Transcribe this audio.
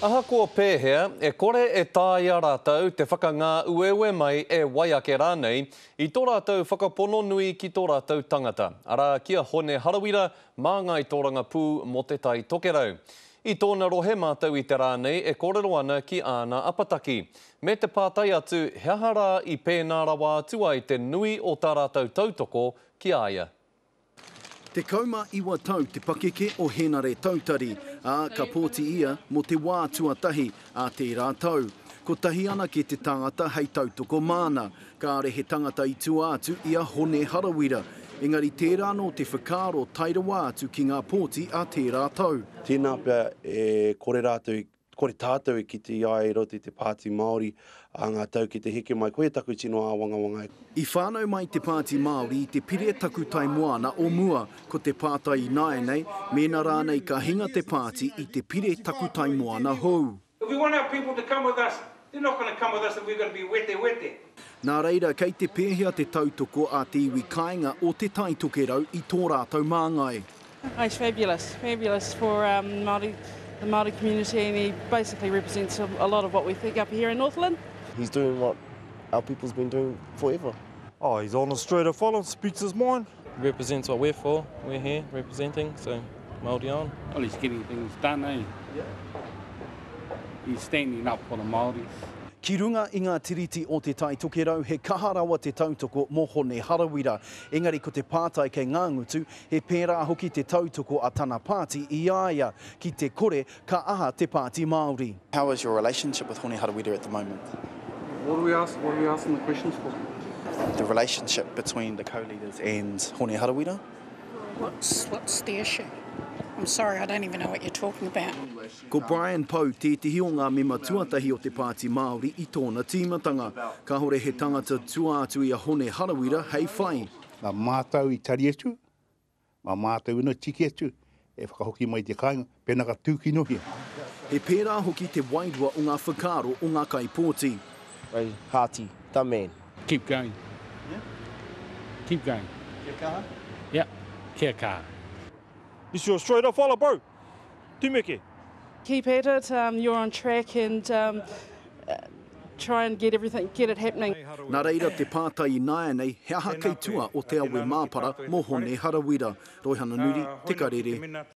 Ahakoa pēhea, e kore e taea rātou te whakangāueue mai e wai ake rānei i tō rātou whakapono nui ki tō rātou tangata, arā, ki a Hone Harawira, māngai tōrangapū mō Te Tai Tokerau. I tōna rohe mātou i te rā nei e kōrero ana ki āna apataki, me te pātai atu he aha rā i pēnā rawa atu ai te nui o tā rātou tautoko ki a ia. 19 tau te pakeke o Henare Tautari, ā, ka pōti ia mō te wā tuatahi ā tērā tau. Kotahi anake te tangata hei tautoko māna, kāore he tangata i tua atu i a Hone Harawira. Engari tērā anō te whakaaro tae rawa atu ki ngā pōti ā tērā tau. Tēnā pea e kore rātou i kore tātou e kite i a ia i roto i te Pāti Māori ā ngā tau ki te heke mai. Koia taku tino āwangawanga. I whānau mai te Pāti Māori i te pire takutai moana o mua. Ko te pātai ināianei, mēnā rānei ka hinga te pāti i te pire takutai moana hou. If we want our people to come with us, they're not going to come with us if we're going to be wetewete. Nā reira, kei te pēhea te tautoko a te iwi kāinga o Te Tai Tokerau i tō rātou māngai? Oh, he's fabulous, fabulous for um, Māori, the Māori community and he basically represents a, a lot of what we think up here in Northland. He's doing what our people's been doing forever. Oh, he's honest, straight up follow, speaks his mind. Represents what we're for, we're here representing, so Māori on. Well, he's getting things done, eh? Yeah. He's standing up for the Māoris. Ki runga i ngā tiriti o Te Tai Tokerau he kaha rawa te tautoko mō Hone Harawira. Engari ko te pātai kei ngā ngutu, he pērā hoki te tautoko a tana pāti i a ia. Ki te kore, ka aha te Pāti Māori? How is your relationship with Hone Harawira at the moment? What are we ask, what are we asking the questions for? The relationship between the co-leaders and Hone Harawira? What's, what's the issue? I'm sorry, I don't even know what you're talking about. Ko Brian Pou tētehi o ngā mema tuatahi o te Pāti Māori i tōna tīmatanga. Kāore he tangata tua atu i a Hone Harawira hei whai. Nā mātou i tari atu, mā mātou anō tiki atu e whakahoki mai te kāinga, pēnā ka tūkinohia. He pērā hoki te wairua o ngā whakaaro o ngā kaipōti. Ray Hati, the man. Keep going. Yeah. Keep going. Kia kaha? Yeah, kia kaha. This your straight up follow, bro. Tumeke. Keep at it, um, you're on track and um, uh, try and get everything, get it happening. Nā reira te pātai ināianei, he aha kei tua o Te Awe Māpara mō Hone Harawira? Roihana Nuri, Te Karere.